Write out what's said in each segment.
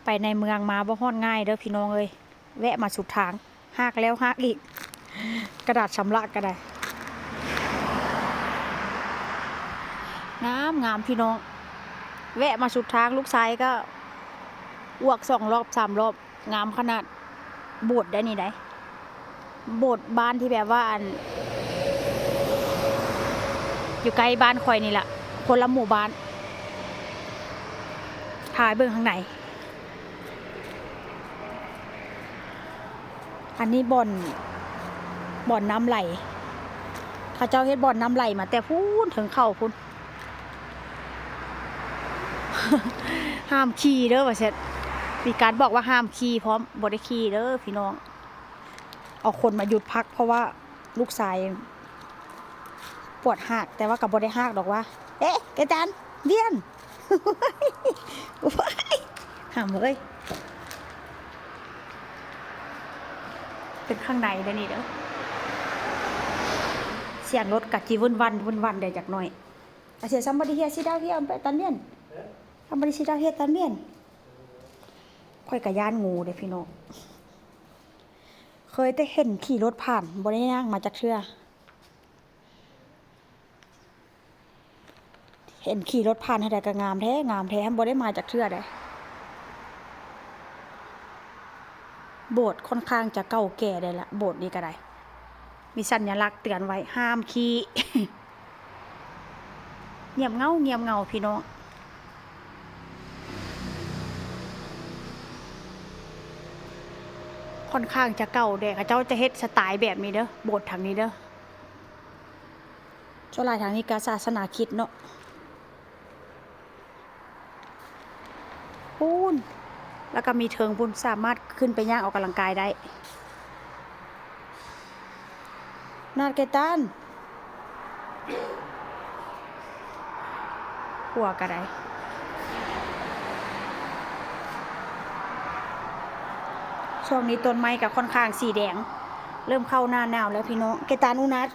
ໄປໃນເມືອງມາບໍ່ຮອດງ່າຍເດີພີ່ນ້ອງເອີຍ, ແວະມາສຸດທາງ ຮາກແລ້ວຮາກອີກ. ກະດາດຊຳລະກະໄດ້ ງາມໆ ພີ່ນ້ອງ. ແວະມາສຸດທາງ ລູກຊາຍກະອວກສອງລອບສາມລອບ. ງາມຂະໜາດ. ໂບດໄດ໋ນີ້ໄດ໋, ໂບດບ້ານທີ່ແບບວ່າ ອັນ ຢູ່ໃກ້ບ້ານຂ້ອຍນີ້ລະ, ຄົນລະໝູ່ບ້ານ. ພາໄປເບິ່ງຂ້າງໃນ. ອັນນີ້ບ່ອນ ບ່ອນນ້ຳໄຫຼ, ເຂົາເຈົ້າເຮັດບ່ອນນ້ຳໄຫຼມາແຕ່ພຸ້ນເທິງເຂົາພຸ້ນ. ຫ້າມຂີ່ເດີວ່າຊັ້ນ, ມີການບອກວ່າຫ້າມຂີ່ພ້ອມ. ບໍ່ໄດ້ຂີ່ເດີພີ່ນ້ອງ, ເອົາຄົນມາຢຸດພັກ ເພາະວ່າລູກຊາຍປວດຮາກ, ແຕ່ວ່າກໍບໍ່ໄດ້ຮາກດອກວ່າ. ເອະ ກະຈັນ ວຽນ ວ້າຍ ຫຳເອີຍ. ເປັນຂ້າງໃນເດີນີ້ເດີ, ສຽງລົດກະຈິວຶ້ນວັນວຶ້ນວັນໄດ້ຈັກໜ້ອຍ. ອາເຊຍ somebody here sit down here ໄປຕັນວຽນ. Somebody sit down here ຕັນວຽນ. ຂ້ອຍກະຢ້ານງູເດ້ພີ່ນ້ອງ, ເຄີຍແຕ່ເຫັນຂີ່ລົດຜ່ານ, ບໍ່ໄດ້ຍ່າງມາຈັກເທື່ອ. ເຫັນຂີ່ລົດຜ່ານເທົ່າໃດກໍງາມແທ້ ງາມແທ້, ບໍ່ໄດ້ມາຈັກເທື່ອໃດ. ໂບດຂ້ອນຂ້າງຈະເກົ່າແກ່ໄດ໋ລະ, ໂບດນີ້ກໍໄດ້ ມີສັນຍະລັກເຕືອນໄວ້ ຫ້າມຂີ່. ງຽບເຫງົາ ງຽບເຫງົາ ພີ່ນ້ອງ. ຂ້ອນຂ້າງຈະເກົ່າແດ່, ເຂົາເຈົ້າຈະເຮັດສະໄຕແບບນີ້ເດີ, ໂບດທາງນີ້ເດີ. ສ່ວນຫຼາຍທາງນີ້ກໍສາສະໜາຄຣິດເນາະ. ພຸ້ນ ແລ້ວກໍມີເທິງພຸ້ນ, ສາມາດຂຶ້ນໄປຍ່າງອອກກຳລັງກາຍໄດ້. ນາດ ເກຕັນ ຫົວກະໄດ້. ຊ່ວງນີ້ຕົ້ນໄມ້ກະຂ້ອນຂ້າງສີແດງ, ເລີ່ມເຂົ້າໜ້າໜາວແລ້ວພີ່ນ້ອງ. ເກຕັນ ອຶນາດ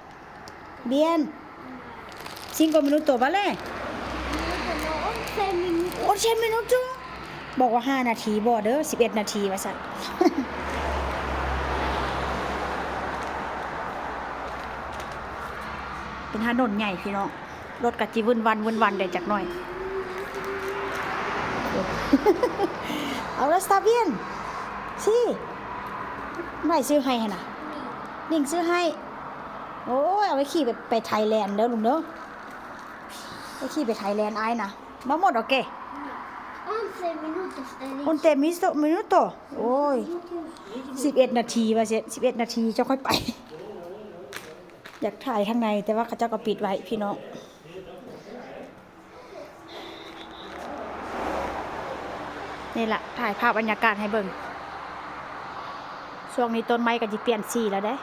Bien. Cinco minutos, vale? Once minutos. ບອກວ່າຫ້ານາທີບໍ່ເດີ, ສິບເອັດນາທີວ່າຊັ້ນ. ເປັນຖະໜົນໃຫຍ່ພີ່ນ້ອງ, ລົດກະຈິວຶ້ນວັນວຶ້ນວັນໄດ້ຈັກໜ້ອຍ. Ahora está bien. Sí. ໃຜຊື້ໃຫ້ຫັ້ນນະ? ນິງຊື້ໃຫ້. ໂອ້ຍ ເອົາໄວ້ຂີ່ໄປ ໄປໄທແລນເດີລຸງເດີ, ໄປຂີ່ໄປໄທແລນອ້າຍນະ. Vamos, ¿o qué? Once minutos, te dije. Once minuto-, minuto. ໂອ້ຍ ສິບເອັດນາທີວ່າຊັ້ນ, ສິບເອັດນາທີຈັ່ງຄ່ອຍໄປ. ຢາກຖ່າຍທາງໃນ ແຕ່ວ່າເຂົາເຈົ້າກໍປິດໄວ້ພີ່ນ້ອງ. ນີ້ລະ ຖ່າຍພາບບັນຍາກາດໃຫ້ເບິ່ງ. ຊ່ວງນີ້ຕົ້ນໄມ້ກໍຊິປ່ຽນສີແລ້ວເດ້,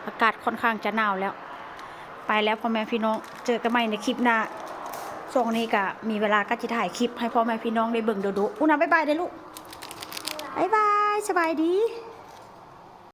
ອາກາດຂ້ອນຂ້າງຈະໜາວແລ້ວ. ໄປແລ້ວພໍ່ແມ່ພີ່ນ້ອງ, ເຈີກັນໃໝ່ໃນຄລິບໜ້າ. ຊ່ວງນີ້ກໍມີເວລາກໍຊິຖ່າຍຄລິບໃຫ້ພໍ່ແມ່ພີ່ນ້ອງໄດ້ເບິ່ງດຸໆ. ອຸນນະ ບາຍບາຍເດ້ລູກ, ບາຍບາຍ, ສະບາຍດີ.